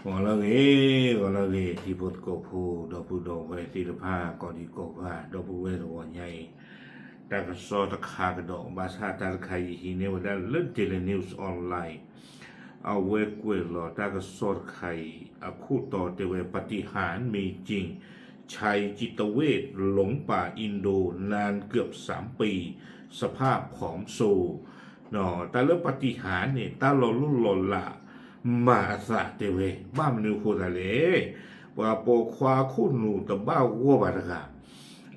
ဂီၤလၢအဂ့ၤ, ဂီၤလၢအဂ့ၤ ထံဖိသကိးဖိ ဒီပုၢ်ဒီဝဲၢ်သ့ၣ်တဖၣ် ကိးဒံကိးဂၤ ဒီပုၢ်ဝဲၢ်တဂီၤညါအံၤ, တၢ်ကစီၣ်တခါကဒီး ဘၣ်ဆၣ်တၢ်တခါအံၤ ဟံးန့ၢ်ဝဲဒၣ်လၢ Daily News Online အဝဲကွဲးလီၤတၢ်ကစီၣ်တခါအံၤ အခိၣ်တီတဲဝဲ ပၣ်တံႁၢၣ်မ့ၢ်ကၠ့ၣ် ဆၢကၠံတဝ့ၢ်လူင်ပၢ်အ့ဒိ နၢၢ်ကၢၣ်စၢမ်ပံၣ် စၢဖၣ်ဖီၣ်စိ တၢ်လၢပၣ်တံၢ်ဟၣ်န့ၣ် တၢ်လီၤလိၢ်လီၤလး မၤအသးတဲဝဲ ဘၣ်မနုၤအဃိသတးလဲၣ်. ပှၤပိာ်ခွါခိၣ်နူာ်တဘၣ်ဂီၢ်ဘၣ်တဂၤ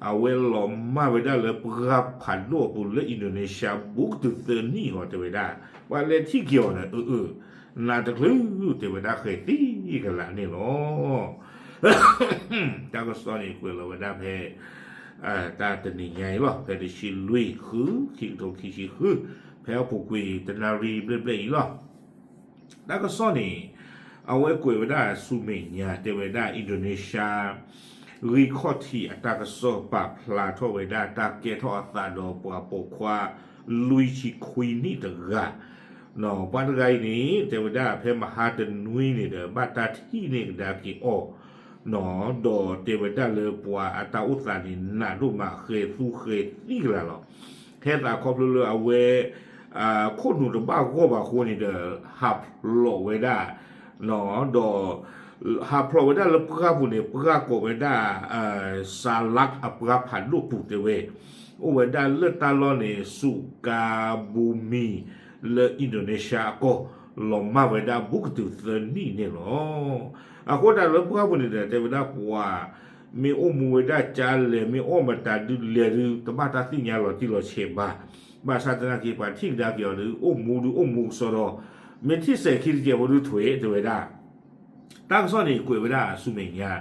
အဝဲလီၤမၢ်ဝဲဒၣ်လၢပှၢ်ဖးဒိၣ်အပူၤလၢအ့ဒိန့ၡါဘူးကတုာ်သၢနံၣ်အီၤတဲဝဲဒၣ် ပှၤလဲၤထံၣ်က့ၤအီၤဒီး အၢ အၢ နးတချုးတဲဝဲဒၣ်ဃဲၤသံကလးန့ၣ်လီၤ. တၢ်ကစီၣ်န့ၣ်ကွဲးလီၤဝဲဒၣ်ဖဲ တၢ်တနံၤညါအံၤလီၤ ဖဲတဆံလွံၢ် ဃု ခံကထိခံဆံဃု ဖဲအပူၤကွံာ်တနၣ်ရံၣ်ဘျဲၣ်ဘျဲၣ်အံၤလီၤ. တၢ်ကစီၣ်န့ၣ် အဝဲကွဲးဝဲဒၣ်ဆူမဲာ်ညါ တဲဝဲဒၣ် အ့ဒိန့ၡါ ဂံၢ်ခီၣ်ထံးအတၢ်ကစီၣ်ပာ်ဖျါထီၣ်ဝဲဒၣ် တၢ်ကဲထီၣ်အသးဒီးပှၤပိာ်ခွါလွံၢ်ဆံခွံနံၣ်တဂၤ ပှၤတဂၤအံၤန့ၣ် တဲဝဲဒၣ်ဖဲမဟါတနွံန့ၣ်ဒီး ဘၣ်တၢ်ထံၣ်န့ၢ်ကဒါက့ၤအီၤ ဒီးတဲဝဲဒၣ်လၢပှၤအတၢ်အိၣ်သးန့ၣ် နးဒိၣ်မး ဃဲၤသူဃဲၤသံကလးလီၤ. ဟဲသးခီဖျိလၢအဝဲ ခိၣ်နူာ်တဘၣ်ဂီၢ်ဘၣ်အဃိန့ၣ်ဒီး ဟးဖျိးဝဲဒၣ် ဒီး ဟးဖျိးဝဲဒၣ်လၢပှၢ်ပူၤန့ၣ် ပှၢ်ကိးဝဲဒၣ် စၤလးအပှၢ်ဖးဒိၣ်ပူၤတဲဝဲ အိၣ်ဝဲဒၣ်လၢတၢ်လီၢ်န့ၣ် စူးကါဘူမံၤ လၢအ့ဒိန့ၡါအကီၢ် လီၤမၢ်ဝဲဒၣ်ဘူးကတုာ်သၢနံၣ်န့ၣ်လီၤ. အဃိတၢ်လၢပှၢ်ပူၤန့ၣ်ဒီး တဲဝဲဒၣ်ပှၤ မ့ၢ်အိၣ်မူဝဲဒၣ်ကၢလဲၤ မ့ၢ်အီၣ်မတၤဒုလဲၤဒု တဘၣ်တၢ်သ့ၣ်ညါလီၤတံၢ်လီၤဆဲးဘၣ်. ဘၣ်ဆၣ်သနာ်က့ ပှၤထံၣ်ကဒါက့ၤအီၤဒု အိၣ်မူဒုအိၣ်မူကစီဒီး မ့ၢ်ထံၣ်စဲးခံတစဲးဖိဒုထွဲတဲဝဲဒၣ် တၢ်ကစီၣ်န့ၣ်ကွဲးဝဲဒၣ်ဆူမဲာ်ညါ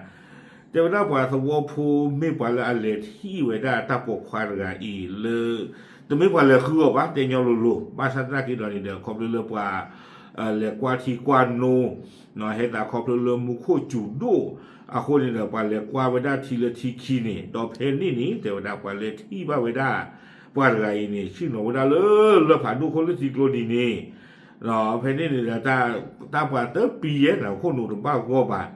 တဲဝဲဒၣ်ပှၤသဝီဖိမ့ၢ်ပှၤလၢအလဲၤထံၣ်ဝဲဒၣ်တၢ်ပိာ်ခွါတဂၤအံၤလၢ တမ့ၢ်ပှၤလဲၤဃုအီၤဘၣ် တဲညီလိၤလိၤ ဘၣ်ဆၣ်သနာ်က့ဒီးန့ၣ်ဒီး ခီဖျိလၢပှၤ လဲၤကွၢ်ထံကွၢ်နိ ဟဲသးခီဖျိလၢမူခိၣ်စူၤဒိၣ် အဃိန့ၣ်ဒီး ပှၤလဲၤကွၢ်ဝဲဒၣ်ထံလၢထံခံန့ၣ် ဒီးဖဲန့ၣ်န့ၣ် တဲဝဲဒၣ်ပှၤလဲၤထံၣ်ဘၣ်ဝဲဒၣ် ပှၤတဂၤအံၤန့ၣ် ဆ့ၣ်နီၤဝဲဒၣ်လၢ လၢၢ်ဖးဒိၣ်ခိၣ်လၢထံကျိနံၤန့ၣ် ဖဲန့ၣ်န့ၣ်ဒီး တၢ်ပှၤတပံၤယဲၢ်န့ၣ် ခိၣ်နူာ်တဘၣ်ဂီၢ်ဘၣ်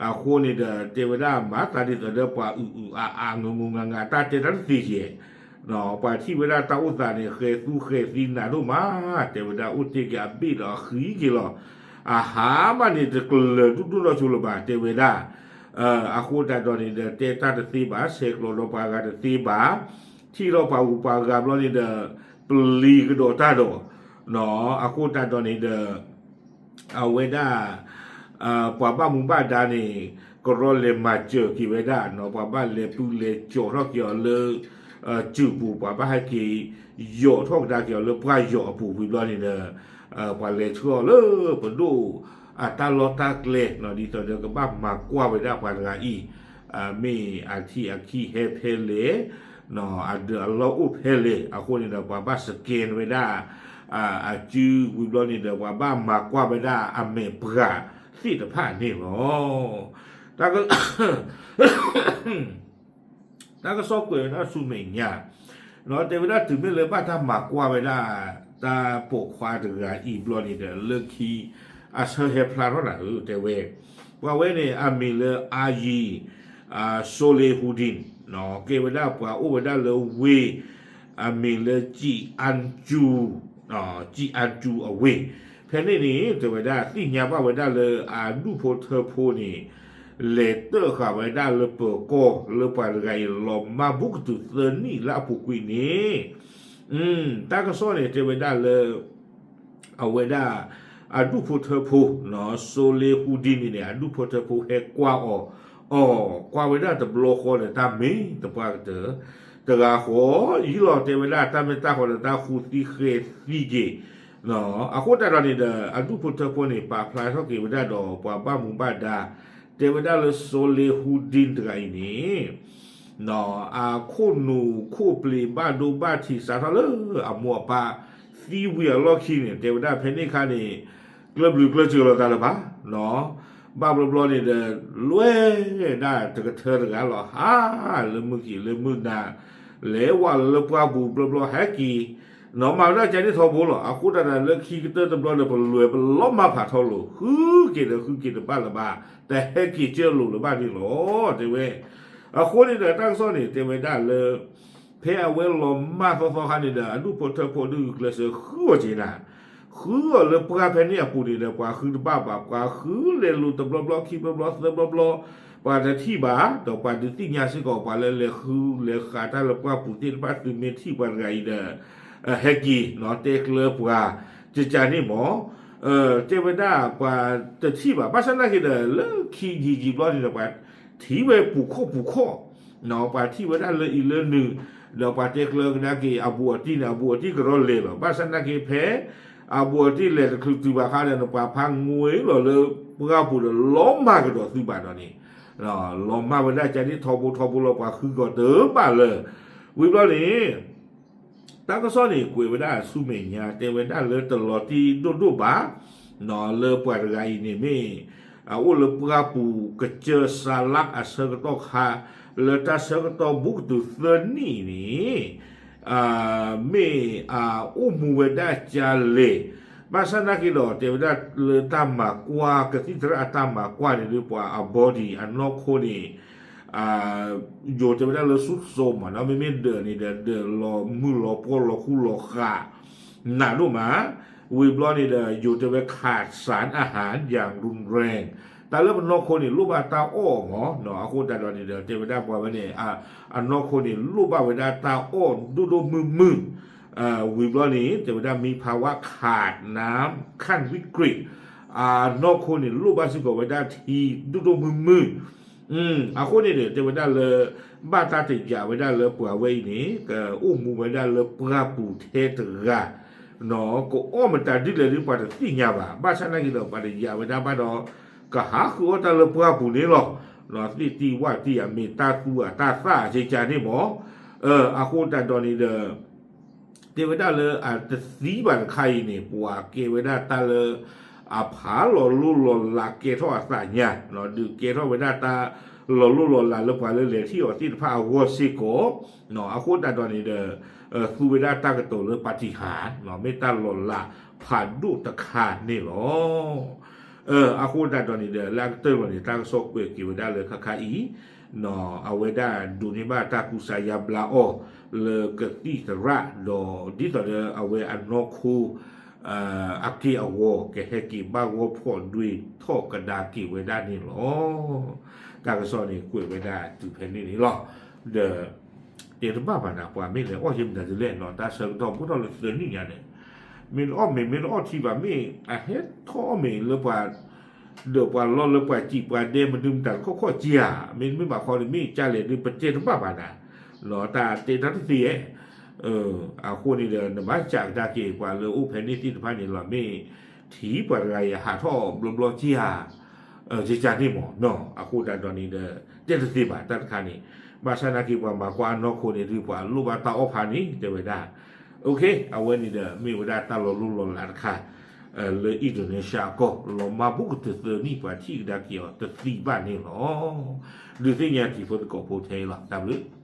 အဃိန့ၣ်ဒီး တဲဝဲဒၣ်မၤသးဒ်သိးဒီးပှၤအုၣ်အုၣ်အါအါ ငူၤငူၤငါငါ တၢ်တဲတၢ်တသ့ယဲၢ် ပှၤထံၣ်ဝဲဒၣ်တၢ်အိၣ်သးန့ၣ် ဃဲၤသူဃဲၤသံနးဒိၣ်မး တဲဝဲဒၣ်အိၣ်တ့ၢ်က့ၤအဘ့ၣ်ဒီးအဃံက့ၤလီၤ. အဟါမးန့ၣ် တကလၢၤဒူၣ်ဒိၣ်နီၢ်ဆိလၢၤဘၣ် တဲဝဲဒၣ် အဃိသတးဒီးန့ၣ်ဒီး တဲတၢ်တသ့ဘၣ် ဆဲးကျိးဒီးပှၤဂၤတသ့ဘၣ် ထံၣ်ထီၣ်ပှၤဂုၤပှၤဂၤဘျီန့ၣ်ဒီး ပျံၤကဒီးတၢ်ဒီး အဃိသတးဒီးန့ၣ်ဒီး အဝဲဒၣ် ပှၤဘၣ်မူဘၣ်ဒါန့ၣ် ကရီလဲၤမၤစၢၤက့ၤဝဲဒၣ် ပှၤဘၣ်လဲၤပုၢ်လဲၤကၠီၤထီၣ်က့ၤအီၤလၢ စုပူၤ ပှၤဘၣ်ဟဲက့ၤ ယိးထီၣ်ကဒါက့ၤအီၤလၢပှၢ်ယိးအပူၤဝံၤဘျီန့ၣ်ဒီး ပှၤလဲၤဆှၢအီၤလၢပဒိၣ်အတၢ်လီၢ်တၢ်ကျဲ ဒ်သိးဒီးကဘၣ်မၤကွၢ်ဝဲဒၣ်ပှၤတဂၤအံၤ မ့ၢ်အထံၣ်အခံဟဲဖဲလဲၣ် အဒၢးအလီၢ်အိၣ်ဖဲလဲၣ် အဃိန့ၣ်ဒီး ပှၤဘၣ် scan ဝဲဒၣ် အစုဝံၤဘျီန့ၣ်ဒီး ပှၤဘၣ်မၤကွၢ်ဝဲဒၣ်အမဲာ်ပှၢ်သ့ၣ်တဖၣ်န့ၣ်လီၤ. တၢ်ကစီၣ်ကွဲးဝဲဒၣ်ဆူမဲာ်ညါ တဲဝဲဒၣ်တုၤမ့ၢ်လၢဘၣ်တၢ်မၤကွၢ်ဝဲဒၣ် တၢ်ပိာ်ခွါတဂၤအံၤဘျီန့ၣ်ဒီး လၢခံ အဆၢဟဲဖျါထီၣ်နၤဧၢ တဲဝဲ ပှၤဝဲန့ၣ် အမံၤလၢ Haji Solahuddin ကဲဝဲဒၣ်ပှၤအိၣ်ဝဲဒၣ်လၢဝ့ၢ် အမံၤလၢ ကၠံးအါစူၤ ကၠံးအါစူၤအဝ့ၢ် ဖဲန့ၣ်န့ၣ် တဲဝဲဒၣ် သ့ၣ်ညါဘၣ်ဝဲဒၣ်လၢအဒူၣ်ဖိထၢဖိန့ၣ် လဲၤတၢၣ်ဃာ်ဝဲဒၣ်လၢပၢၤကီၢ်လၢပှၤတဂၤအံၤ လီၤမၢ်ဘူးကတုာ်သၢနံၣ်လၢအပူၤကွံာ်န့ၣ် တၢ်ကစီၣ်န့ၣ် တဲဝဲဒၣ်လၢ အဝဲဒၣ် အဒူၣ်ဖိထၢဖိ Solahuddin န့ၣ်န့ၣ် အဒူၣ်ဖိထၢဖိဟဲကွၢ်အီၤ အီၤ ကွၢ်ဝဲဒၣ်တဘျီဃီဒီး တၢ်မ့ၢ်တပှၢ်ကတၢၢ် တဂၤဃီ ယံလီၤတဲဝဲဒၣ် တၢ်မ့ၢ်တၢ်ဃီဒီး တၢ်ဃူသံဃဲၤသံက့ၤ အဃိသတးဒီးန့ၣ်ဒီး အဒူၣ်ဖိထၢဖိန့ၣ် ပာ်ဖျါထီၣ်က့ၤဝဲဒၣ်ဒီး ပှၤဘၣ်မူဘၣ်ဒါ တဲဝဲဒၣ်လၢ Solahuddin တဂၤအံၤန့ၣ် အခိၣ်နူာ်ခိၣ်ပျံၤဘၣ်ဒိဘၣ်ထံးစးထီၣ်လၢအမိၢ်အပၢ် သံဝံၤအလီၢ်ခံန့ၣ် တဲဝဲဒၣ်ဖဲန့ၣ်အခါန့ၣ် ကျၢၢ်ဘျုးကျၢၢ်စၢၤလိာ်သးလၢၤဘၣ် ဘၣ်ဘျီဘျီန့ၣ်ဒီး လွဲၢ်ဒၣ်တကထၢတဂၤလီၤ ဟးလၢမုၢ်ကံၤလၢမုၢ်နၤ လဲၤဝဲလၢလၢပှၢ်ပူၤဘျီဘျီဟဲက့ၤ နီၢ်မၤဝဲဒၣ်ကန့ၣ်ထီဘိလီၤ. အဃိတၢ်ဒီးလၢခံကတၢၢ်တဘျီဒီး ပလဲၤပလီၤမၢ်ဖးထီလိာ် ဃုက့ၤဒီးဃုက့ၤတဘၣ်လၢၤဘၣ်, တဟဲက့ၤကၢလိာ်လၢၤဘၣ်န့ၣ်လီၤ တဲဝဲ. အဃိန့ၣ်ဒီးတၢ်ကစီၣ်န့ၣ် တဲဝဲဒၣ်လၢ ဖဲအဝဲလီၤမၢ်သီသီခါန့ၣ်ဒီး အဒူၣ်ဖိထၢဖိဒုးကျဲးစၢးဃုအီၤက့ၤနၤ, ဃုအီၤလၢပှၢ်ဖဲန့ၣ်အပူၤန့ၣ်ဒီး ပှၤဃုတဘၣ်ဘၣ်, ပှၤဃုလဲၤလိာ်တဘျီဘျီ ခံဘျီဘျီ သၢဘျီဘျီ, ပှၤတထံၣ်ဘၣ်, ဒီးပှၤဒုးသ့ၣ်ညါစ့ၢ်ကီး ပှၤလၢလဲၤဃုလဲၤဃးတၢ်လၢပှၢ်ပူၤသ့ၣ်တဖၣ် သုမ့ၢ်ထံၣ်ပှၤတဂၤအံၤဒီး ဟဲက့ၤနီၤ တဲကျၢၤပှၤ ကကန့ၣ်မ့ၢ် တဲဝဲဒၣ်ပှၤတထံၣ်ဘၣ်. ဘၣ်ဆၣ်သနာ်က့ဒီး လၢခံယံာ်ယံာ်ဘျီန့ၣ်ဒီး ပှၤထံၣ်ဝဲပူၤခိၣ်ပူၤခိၣ်, ပှၤထံၣ်ဝဲဒၣ်လၢအံၤလၢနုာ်, ဒီးပှၤတဲကျၢၤကဒါက့ၤအဘူးအတံၢ်န့ၣ် အဘူးအတံၢ်ကရီလဲၤလီၤ. ဘၣ်ဆၣ်သနာ်က့ဖဲ အဘူးအတံၢ်လဲၤတချုးတုၤဘၣ်ခါဒီး နပှၤဖးငွ့လီၤလၢပှၢ်ပူၤဒီး လီၤမၢ်ကဒီးသုဘၣ်ဒီးန့ၣ် လီၤမၢ်ဝဲဒၣ်ကန့ၣ်ထီဘိထီဘိလီၤ ပှၤဃုကီၤတဘၣ်လၢၤ. ဝံၤဘျီန့ၣ် တၢ်ကစီၣ်န့ၣ် ကွဲးဝဲဒၣ်ဆူမဲာ်ညါ တဲဝဲဒၣ်လၢတလီၤတံၢ်ဒိၣ်ဒိၣ်ဘၣ်, လၢပှၤတဂၤအံၤန့ၣ်မ့ၢ် အအိၣ်လၢပှၢ်ပူၤကစၢၢ်စးလါအဆၢကတီၢ်ခါ လၢတၢ်ဆၢကတီၢ်ဘူးကတုၤသၢနံၣ်န့ၣ် မ့ၢ်အအိၣ်မူဝဲဒၣ်ကလဲၣ်. ဘၣ်ဆၣ်သနာ်က့ဒီး တဲဝဲဒၣ်လၢတၢ်မၤကွၢ် ကသံၣ်သရၣ်အတၢ်မၤကွၢ်န့ၣ်ဒီး ပှၤအ body အနီၢ်ခိန့ၣ် ယိၤတဲဝဲဒၣ်လၢဆူၣ်စိမးနီၤ မ့မ့ၢ်ဒၢးန့ၣ်ဒီး ဒၢးလီၤမုၢ်လီၤပှီၢ်လီၤဃူလီၤဃး နးဒိၣ်မး, ဝံၤဘျီန့ၣ်ဒီး ယိၤတဲဝဲ ခးစၣ်အဟၣ် ယၣ်ရူၣ်ရဲၣ် တၢ်လၢပနီၢ်ခိန့ၣ် လိၣ်ဘၣ်တၢ်အီၣ်မးနီၤ. အဃိသတးဒီးန့ၣ်ဒီး တဲဝဲဒၣ်ပှၤဝဲန့ၣ် အနီၢ်ခိန့ၣ် လိၣ်ဘၣ်ဝဲဒၣ်တၢ်အီၣ်ဒိၣ်ဒိၣ်မုၢ်မုၢ်, ဝံၤဘျီန့ၣ် တဲဝဲဒၣ် မံဖးဝါ ခးနါ ခၣ်ဝံကြ့ၣ် အနီၢ်ခိန့ၣ် လိၣ်ဘၣ်စ့ၢ်ကီးဝဲဒၣ်ထံဒိၣ်ဒိၣ်မုၢ်မုၢ် အဃိန့ၣ်ဒီး တဲဝဲဒၣ်လၢ ဘၣ်တၢ်တယာ်ဝဲဒၣ်လၢပှၤဝဲအံၤန့ၣ် ကအိၣ်မူဝဲဒၣ်လၢပှၢ်ပူၤထဲတဂၤ, ကအီၣ်မတၤဒ်လဲၣ်ဒ်ပှၤတသ့ၣ်ညါဘၣ်. ဘၣ်ဆၣ်သနာ်က့ဒီး ပှၤတယာ်ဝဲဒၣ်ဘၣ်ဒီး ကဟးဃုအီၣ်တၢ်လၢပှၢ်ပူၤန့ၣ်လီၤ. သ့ၣ်တံၢ်ဝၣ်တံၢ်အမ့ၢ်တၢ်သူအတၢ်သၣ်ကကန့ၣ်မး, အဃိသတးဒီးန့ၣ်ဒီး တဲဝဲဒၣ်လၢအတသံဘၣ်တခါအံၤန့ၣ် ပှၤကဲဝဲဒၣ်တၢ်လၢ အဖးလီၤလိၢ်လီၤလးကဲထီၣ်အသးညါ, ဒုးကဲထီၣ်ဝဲဒၣ်တၢ်လီၤလိၢ်လီၤလးလၢပှၤလၢလဲၤထံၣ်အီၤသ့ၣ်တဖၣ်အဂီၢ်စ့ၢ်ကီး, အဃိသတးဒီးန့ၣ်ဒီး သူဝဲဒၣ်တၢ်ကတိၤလၢပၤတံၣ်ဟၣ် မ့ၢ်တၢ်လီၤလးဖးဒိၣ်တခါန့ၣ်လီၤ. အဃိသတးဒီးန့ၣ်ဒီး လၢအကတၢၢ်လီၤန့ၣ် တၢ်ကစီၣ်ကွဲးက့ၤဝဲဒၣ်လၢခါခါအံၤ အဝဲဒၣ်ဒိးန့ၢ်ဘၣ်တၢ်ကူစါယါဘျါအီၤ လၢကသံၣ်သရၣ်ဒီး ဒ်သိးဒီးအဝဲအနီၢ်ခိ အက့ၢ်အဂီၤ ကဟဲက့ၤဘၣ်ဂီၢ်ဖီၣ်ဒွဲၣ်ထီၣ်ကဒါက့ၤဝဲဒၣ်န့ၣ်လီၤ. တၢ်ကစီၣ်န့ၣ်ကွဲးဝဲဒၣ်တုၤဖဲန့ၣ်န့ၣ်လီၤ. ဒီး တဲတဘၣ်ဘၣ်နၤ ပှၤမ့ၢ်လဲၤအီၣ်ယဲၢ်မတၤဒ်လဲၣ်နီၤ တၢ်ဆၢကတီၢ်ဘူးထီၣ်လၢသၢနံၣ်ညါန့ၣ် မ့ၢ်တအီၣ်မ့ၤ မ့ၢ်တအီၣ်ထံဘၣ် မ့ၢ်အဟဲထီၣ်အီၣ်မ့ၤလၢပှၤ ဒီးပှၤလီၢ်လၢပှၤစံးပှၤဒဲမနုၤမတၤတခီခီက့ဧါ, မ့တမ့ၢ်ဘၣ်ဃီန့ၣ် မ့ၢ်ကလဲၣ်ဒ်ပတဲတဘၣ်ဘၣ်နၤ, တၢ်တဲတၢ်တသ့ဧါ. အဃိန့ၣ်ဒီး နဘၣ်စးကဒါက့ၤ ပှၤလၢအိၣ်ဖဲန့ၣ်သ့ၣ်တဖၣ်န့ၣ်လီၤ မ့ၢ်ထံၣ်ပှၤတဂၤအံၤဟးထီၣ်ဘျီဘျီက့ဧါ ကကန့ၣ်မးနီၤ. အဃိသတးဒီးန့ၣ်ဒီး တဲတသ့ဘၣ်တၢ်တခါန့ၣ်, ဘၣ်ဆၣ်သနာ်က့ပှၤမၤကွၢ်အနီၢ်ခိန့ၣ် ဒုးပှၤလိၣ်ဘၣ်တၢ်အီၣ်ဖးန့ၣ် တဲဝဲဒၣ် အဝဲန့ၣ်ဒီး မ့ၢ်ဝဲဒၣ်တၢ်လီၤလိၢ်လီၤလးတခါ လၢ Indonesia အကီၢ် လီၤမၢ်ဘူးကတုၤသၢနံၣ် ပှၤထံၣ်ကဒါက့ၤအီၤတသံဘၣ်န့ၣ်လီၤ. ဒုးသ့ၣ်ညါတံၤဖိသကိးဖိထဲအံၤလီၤ. တၢ်ဘျုး